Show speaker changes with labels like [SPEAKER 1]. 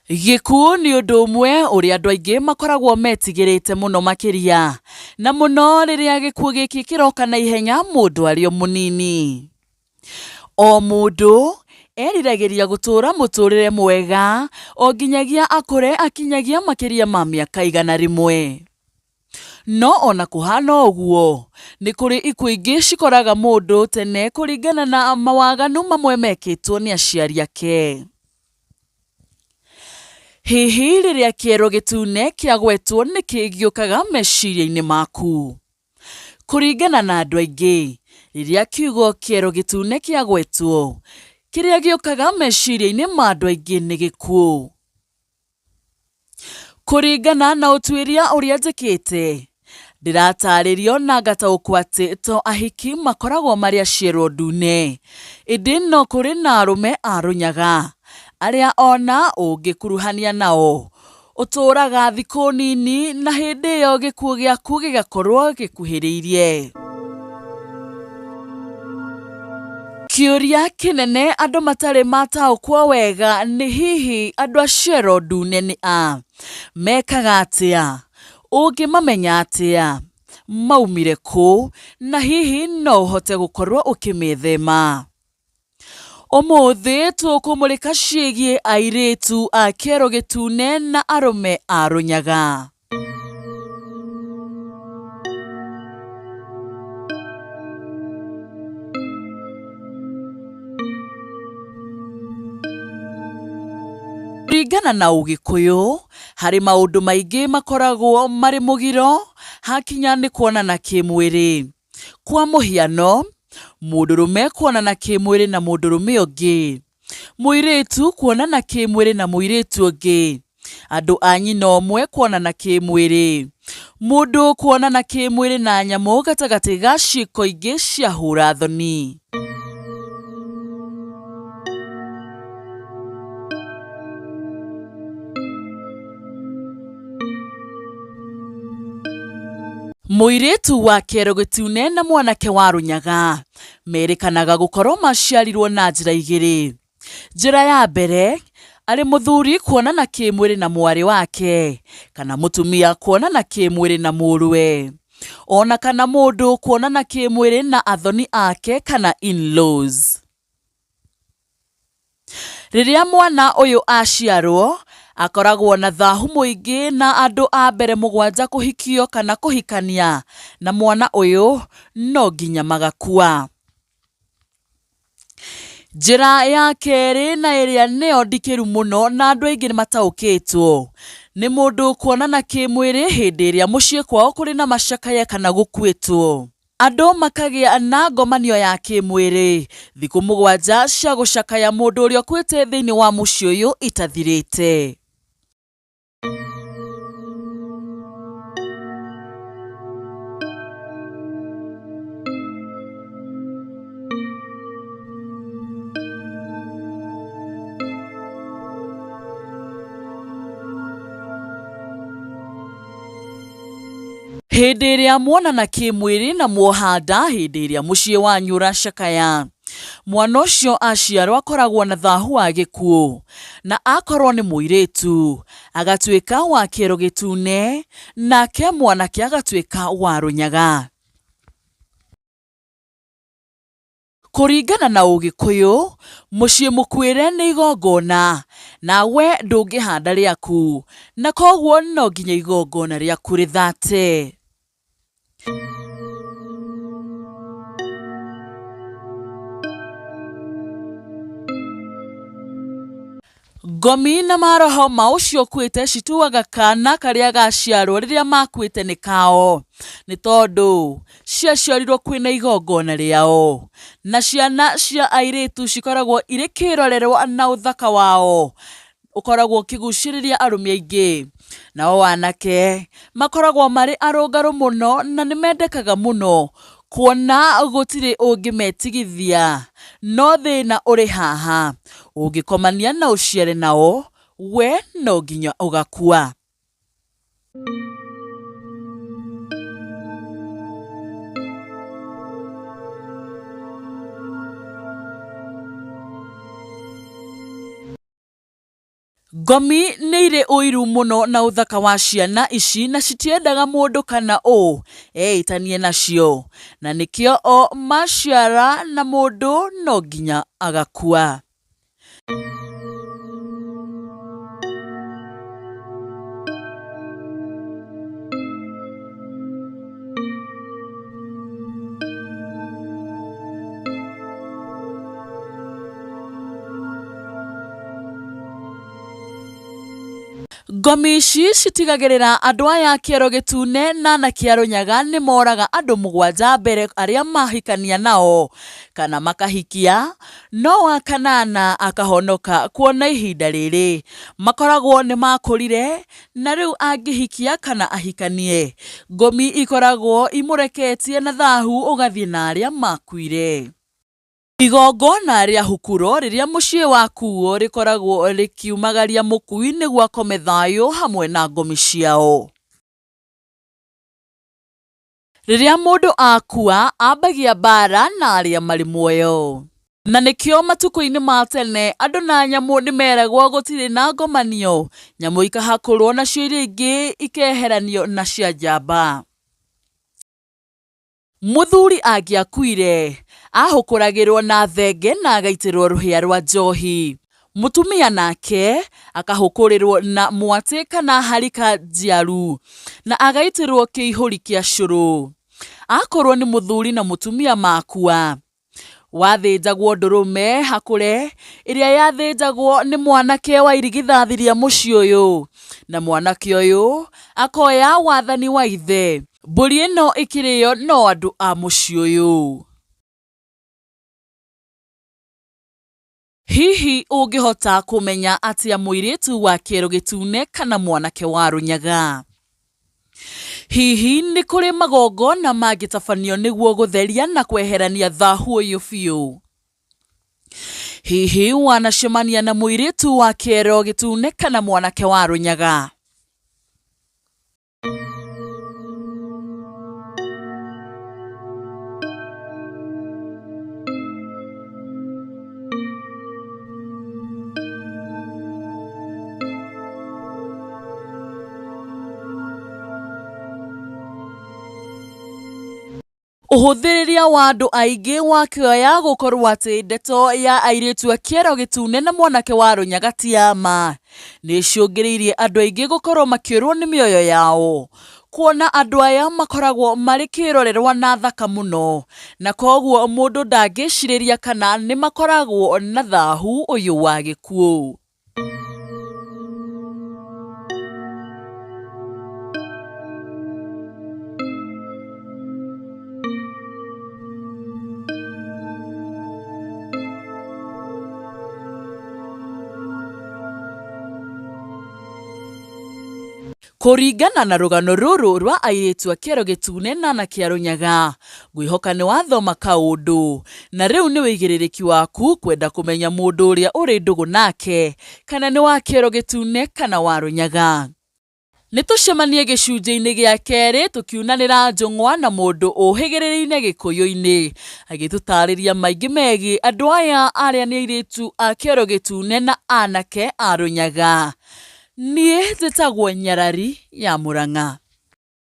[SPEAKER 1] Gĩkuũ nĩ ũndũ ũmwe ũrĩa andũ aingĩ makoragwo metigĩrĩte mũno makĩria, na mũno rĩrĩa gĩkuũ gĩkĩ kĩroka na ihenya mũndũ arĩ o mũnini. O mũndũ eriragĩria gũtũũra mũtũrĩre mwega o nginyagia akũre akinyagia makĩria ma mĩaka 100. No ona kũhana ũguo, nĩ kũrĩ ikuũ ingĩ cikoraga mũndũ tene kũringana na mawaganu mamwe mekĩtwo nĩ aciari ake. Hihi rĩrĩa kĩero gĩtune kĩagwetwo nĩkĩ gĩũkaga meciria-inĩ maku? Kũringana na andũ aingĩ, rĩrĩa kiugo kĩero gĩtune kĩagwetwo, kĩrĩa gĩũkaga meciria-inĩ ma andũ aingĩ nĩ gĩkuũ. Kũringana na ũtuĩria ũrĩa njĩkĩte, ndĩratarĩrio na ngataũkwo atĩ to ahiki makoragwo marĩ a ciero ndune, ĩndĩ no kũrĩ na arũme a rũnyaga, arĩa ona ũngĩkuruhania nao, ũtũũraga thikũ nini na hĩndĩ ĩyo gĩkuũ gĩaku gĩgakorwo gĩkuhĩrĩirie. Kĩũria kĩnene andũ matarĩ mataũkwo wega nĩ hihi andũ a ciero ndune nĩ a? Mekaga atĩa? Ũngĩmamenya atĩa? Maumire kũ? Na hihi no ũhote gũkorwo ũkĩmethema? Ũmũthĩ tũkũmũrĩka ciĩgiĩ airĩtu a kĩero gĩtune na arũme a rũnyaga. Kũringana na Ũgĩkũyũ, harĩ maũndũ maingĩ makoragwo marĩ mũgiro hakinya nĩ kuonana kĩmwĩrĩ. Kwa mũhiano, mũndũrũme kuonana kĩmwĩrĩ na mũndũrũme ũngĩ, mũirĩtu kuonana kĩmwĩrĩ na mũirĩtu ũngĩ, andũ a nyina ũmwe kuonana kĩmwĩrĩ, mũndũ kuonana kĩmwĩrĩ na nyamũ gatagatĩ ga ciĩko ingĩ cia hũra thoni. Mũirĩtu wa kĩero gĩtune na mwanake wa rũnyaga merĩkanaga gũkorwo maciarirwo na njĩra igĩrĩ. Njĩra ya mbere, arĩ mũthuri kuonana kĩmwĩrĩ na mwarĩ wake, kana mũtumia kuonana kĩmwĩrĩ na mũrũwe. Ona kana mũndũ kuonana kĩmwĩrĩ na athoni ake kana in-laws. Rĩrĩa mwana ũyũ aciarwo, akoragwo na thahu mũingĩ na andũ a mbere mũgwanja kũhikio kana kũhikania na mwana ũyũ no nginya magakua. Njĩra ya kerĩ na ĩrĩa nĩyo ndikĩru mũno na andũ aingĩ nĩ mataũkĩtwo, nĩ mũndũ kuonana kĩmwĩrĩ hĩndĩ ĩrĩa mũciĩ kwao kũrĩ na macakaya kana gũkuĩtwo. Andũ makagĩa na ngomanio ya kĩmwĩrĩ thikũ mũgwanja cia gũcakaya mũndũ ũrĩa ũkuĩte thĩinĩ wa mũciĩ ũyũ itathirĩte. Hĩndĩ ĩrĩa muonana kĩmwĩrĩ na muoha nda hĩndĩ ĩrĩa mũciĩ wanyu ũracakaya, mwana ũcio aciarwo akoragwo na thahu wa gĩkuũ, na akorwo nĩ mũirĩtu agatuĩka wa kĩero gĩtune, nake mwanake agatuĩka wa rũnyaga. Kũringana na Ũgĩkũyũ, mũciĩ mũkuĩre nĩ igongona, nawe ndũngĩhanda rĩaku, na koguo no nginya igongona rĩaku rĩthate. Ngomi na maroho ma ũcio ũkuĩte cituaga kana karĩa gaciarwo rĩrĩa makuĩte nĩ kao, nĩ tondũ ciaciarirwo kwĩna igongona rĩao. Na ciana cia airĩtu cikoragwo irĩ kĩrorerwa na ũthaka wao ũkoragwo ũkĩgucĩrĩria arũme aingĩ. Nao anake makoragwo marĩ arũngarũ mũno na nĩ mendekaga mũno kuona gũtirĩ ũngĩmetigithia. No thĩna ũrĩ haha, ũngĩkomania na ũciare nao, we no nginya ũgakua. Ngomi nĩ irĩ ũiru mũno na ũthaka wa ciana ici na citiendaga mũndũ kana ũ eĩtanie nacio, na nĩkĩo o maciara na mũndũ no nginya agakua. Ngomi ici citigagĩrĩra andũ aya a kĩero gĩtune na anake a Rũnyaga nĩ moraga andũ mũgwanja mbere arĩa mahikania nao kana makahikia, no wa kanana akahonoka kuona ihinda rĩrĩ makoragwo nĩ makũrire na rĩu angĩhikia kana ahikanie, ngomi ikoragwo imũreketie na thahu ũgathiĩ na arĩa makuire. Igongona rĩa hukuro rĩrĩa mũciĩ wakuo rĩkoragwo rĩkiumagaria mũkui nĩguo akome thayũ hamwe na ngomi ciao. Rĩrĩa mũndũ akua ambagia mbara na arĩa marĩ muoyo. Na nĩkĩo matukũ-inĩ ma tene andũ na nyamũ nĩ meragwo gũtirĩ na ngomanio, nyamũ ikahakũrwo nacio iria ingĩ ikeheranio na cia njamba. Mũthuri angĩakuire, ahũkũragĩrwo na thenge na agaitĩrwo rũhĩa rwa njohi. Mũtumia nake akahũkũrĩrwo na mwatĩ kana harika njiaru na agaitĩrwo kĩihũri kĩa cũrũ. Akorwo nĩ mũthuri na mũtumia makua, Wathĩnjagwo ndũrũme hakũre ĩrĩa yathĩnjagwo nĩ mwanake wa irigithathi rĩa mũciĩ ũyũ, na mwanake ũyũ akoya wathani wa ithe. Mbũri ĩno ĩkĩrĩo no andũ a mũciĩ ũyũ. Hihi ũngĩhota kũmenya atĩa mũirĩtu wa kĩero gĩtune kana mwanake wa rũnyaga? Hihi nĩ kũrĩ magongona mangĩtabanio nĩguo gũtheria na kweherania thahu ũyũ biũ? Hihi wanacemania na mũirĩtu wa kĩero gĩtune kana mwanake wa rũnyaga? Ũhũthĩrĩria wa andũ aingĩ wa kĩoya gũkorwo atĩ ndeto ya airĩtu a kĩero gĩtune na mwanake wa rũnyaga ti ya ma, nĩicũngĩrĩirie andũ aingĩ gũkorwo makĩũrwo nĩ mĩoyo yao. Kuona andũ aya makoragwo marĩ kĩrorerwa na athaka mũno, na koguo mũndũ ndangĩcirĩria kana nĩmakoragwo na thahu ũyũ wa gĩkuũ. Kũringana na rũgano rũrũ rwa airĩtu a kĩero gĩtune na anake a Rũnyaga, ngwĩhoka nĩ wathoma kaũndũ, na rĩu nĩ wĩigĩrĩrĩki waku kwenda kũmenya mũndũ ũrĩa ũrĩ ndũgũ nake kana nĩ wa kĩero gĩtune kana wa Rũnyaga. Nĩ tũcemanie gĩcunjĩ-inĩ gĩa kerĩ tũkiunanĩra njũng'wa na mũndũ ũhĩgĩrĩrĩire Gĩkũyũ-inĩ agĩtũtarĩria maingĩ megiĩ andũ aya arĩa nĩ airĩtu a kĩero gĩtune na anake a Rũnyaga. Niĩ njĩtagwo Nyarari ya Mũrang'a.